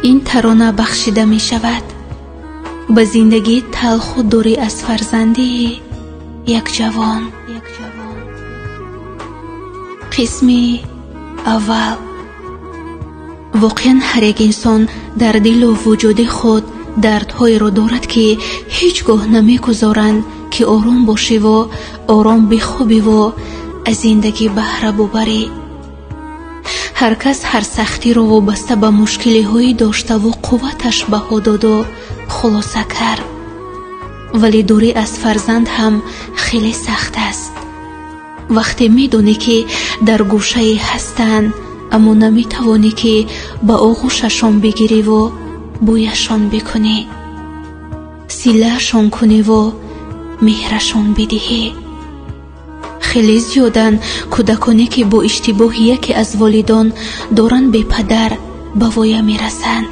Ин тарона бахшида мешавад ба зиндагии талху дурӣ аз фарзандии як ҷавон. Қисми аввал. Воқеан, ҳар як инсон дар дилу вуҷуди худ дардҳоеро дорад, ки ҳеҷ гоҳ намегузоранд, ки ором бошиву ором бихобиву аз зиндагӣ баҳра бубарӣ. Ҳар кас ҳар сахтиро вобаста ба мушкилиҳои доштаву қувваташ баҳо доду хулоса кард, вале дурӣ аз фарзанд ҳам хеле сахт аст. Вақте медонӣ, ки дар гӯшае ҳастанд, аммо наметавонӣ, ки ба оғӯшашон бигириву бӯяшон бикунӣ, силаашон куниву меҳрашон бидиҳӣ. Хеле зиёданд кӯдаконе, ки бо иштибоҳи яке аз волидон доранд, бепадар ба воя мерасанд.